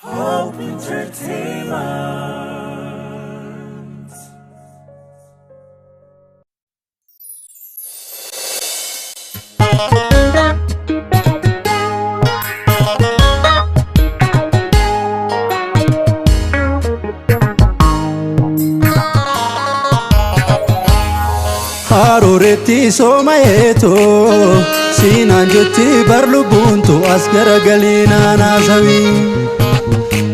Hope Entertainment. Harooretti soomayeetoo siinaan jetti bar lubbuuntu as garagalii naanaasawii.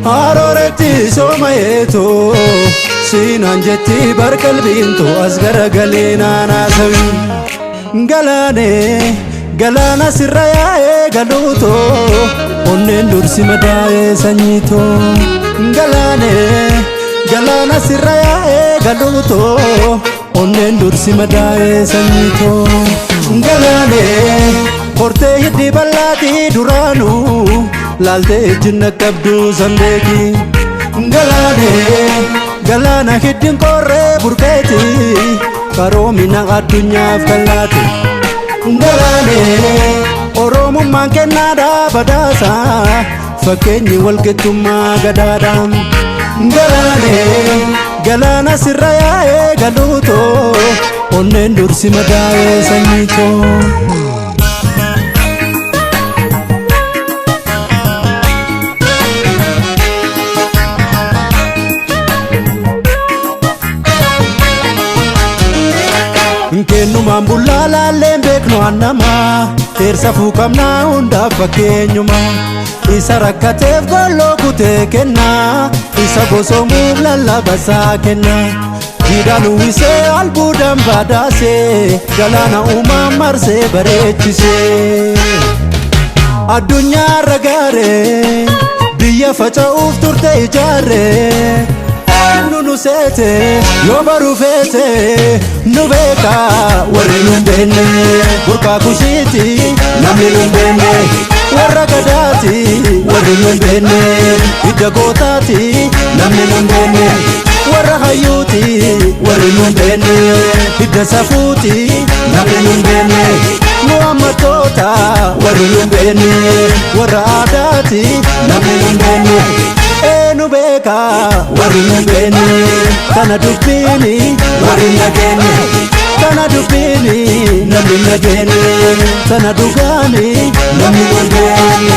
Harooretti soomayeetoo siinaan jetti bar qalbiintu as garagalii naanaasawii. Galaanee galaana sirra yaa'ee galuutoo onneen dursi madaa'ee sanyiitoo. Galaanee galaana sirra yaa'ee galuutoo onneen dursi madaa'ee sanyiitoo. Galaanee hortee hiddi bal'aatii duraanuu laaltee ejjinna qabduu sanbeeki. Galaanee galaana hiddiin qorree burqeeti qaroomina addunyaaf kallaate. Galaanee Oromummaan kennaadhaa badhaasa fakkeenyi walqixxummaa gadaadha. Galaanee galaana sirra yaa'ee galuutoo onneen dursi madaa'ee sanyiitoo. Kennumaan bullaa laalleen beeknu annamaa teersa fuuqamnaa hundaaf fakkeenyuma isa rakkateef golloo kutee kennaa isa bosoomuuf lallabasaa kennaa jiidhaan uwwisee albuudhaan baadaasee galaana uumaan marsee bareechisee addunyaa ragaaree biyya faca'uuf turte ijaarree eenyu nu seete yoo baruu feete nu beeka warri nu hin beekne burqaa kushiiti namni nu hin beekne warra gadaati warri nu hin beekne hidda gootaati namni nu hin beekne warra hayyuuti warri nu hin beekne hidda safuuti namni nu hin beekne nu ammattoota warri nu hin beekne warra aadaati namni nu hin beekne. Eenyu beeka warri nu hin beekne kana dubbiini warri hin dhageenye kana dubbiini namni hin dhageenye kana dhugaani namni hin beekne.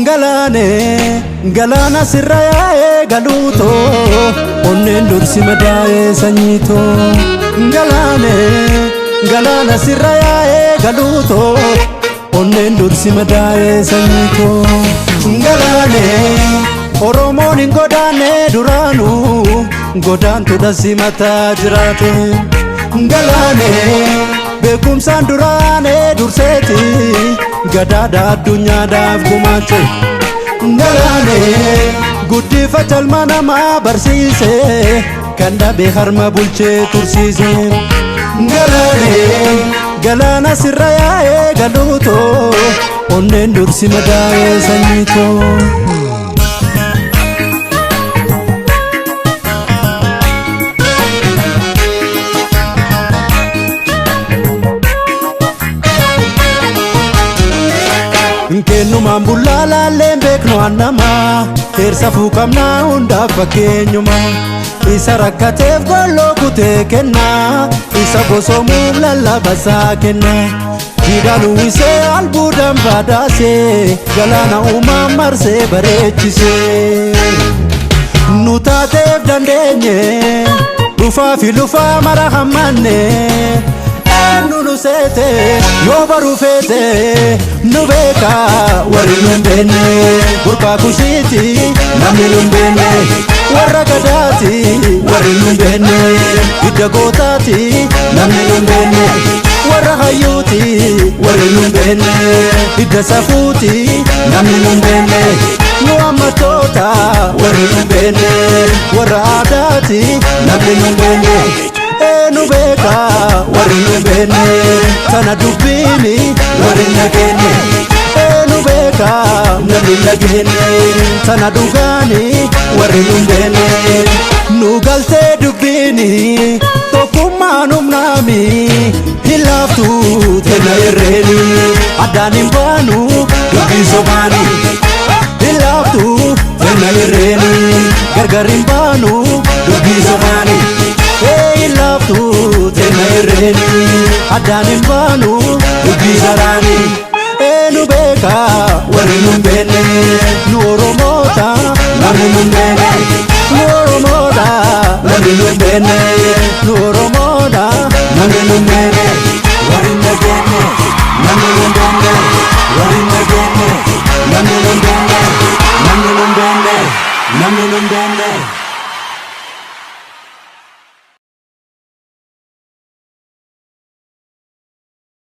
Galaanee galaana sirra yaa'ee galuutoo onneen dursi madaa'ee sanyiitoo. Galaanee galaana sirra yaa'ee galuutoo onneen dursi madaa'ee sanyiitoo. Galaanee Oromoon hin godaanne duraanuu godaantu simataa jiraate. Galaanee beekumsaan duraanee durseeti gadaadha addunyaadhaaf gumaache. Galaanee guddifacha ilma namaa barsiise kan dhabe harma bulchee tursiise. Galaanee galaana sirra yaa'ee galuutoo onneen dursi madaa'ee sanyiitoo. Kennumaan bullaa laalleen beeknu annamaa teersa fuuqamnaa hundaaf fakkeenyuma isa rakkateef golloo kutee kennaa isa bosoomuuf lallabasaa kennaa jiidhaan uwwisee albuudhaan baadaasee galaana uumaan marsee bareechisee. Nu taateef dandeenye dhufaa fi lufaa mara hammanne eenyu nu seete yoo baruu feete nu beeka warri nu hin beekne burqaa kushiiti namni nu hin beekne warra gadaati warri nu hin beekne hidda gootaati namni nu hin beekne warra hayyuuti warri nu hin beekne hidda safuuti namni nu hin beekne nu ammattoota warri nu hin beekne warra aadaati namni nu hin beekne. Eenyu beeka warri nu hin beekne kana dubbiini warri hin dhageenye eenyu beeka namni. Namni dhageenye tana dhugaani warri nun beene. Nu galtee dubbiini tokkummaan humnaami, hin laaftu tena irreeni, addaan hin baanu dubbii sobaani. Hin laaftu tena irreeni, gargar hin baanu dubbii sobaani. Hin laaftu tena irreeni, addaan hin baanu dubbii sobaani. Nu beeka warri nun beenne, nu Oromoota namni nun beenne, nu Oromoota namni nun beenne, nu Oromoota namni nun beenne, warri hin dhageenye.